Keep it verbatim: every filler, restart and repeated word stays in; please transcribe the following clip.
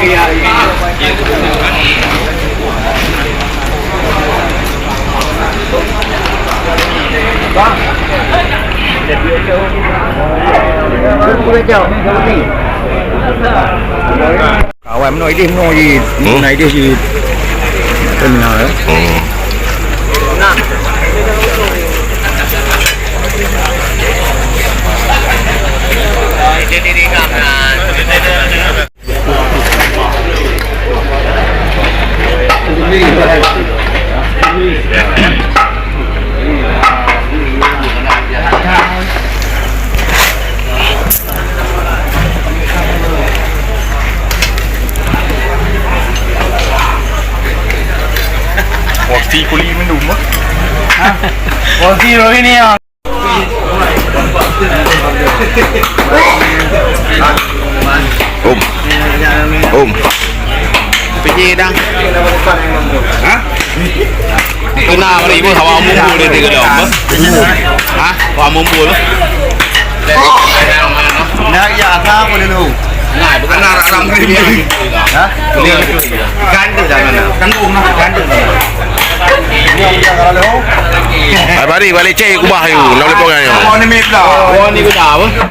Awai meunoe idéh, meunoe jih, hmm, na idéh jih. Terminal, eh. Hmm. Porsi kuli minum, ah. Hah? Porsi kuli ni, ah. Om. Om. P J dah. Hah? Kena balik pun hawa mumpul dia, dia kena, apa? Hah? Hawa mumpul. Nah, ya, apa dulu? Nah, bukan anak orang. Hah? Gandeng dah mana? Gandeng dah mana? Ai, bari, balik cek kubah yu, nak boleh pegang yu. Oh, ni pula. Oh, ni pula, apa?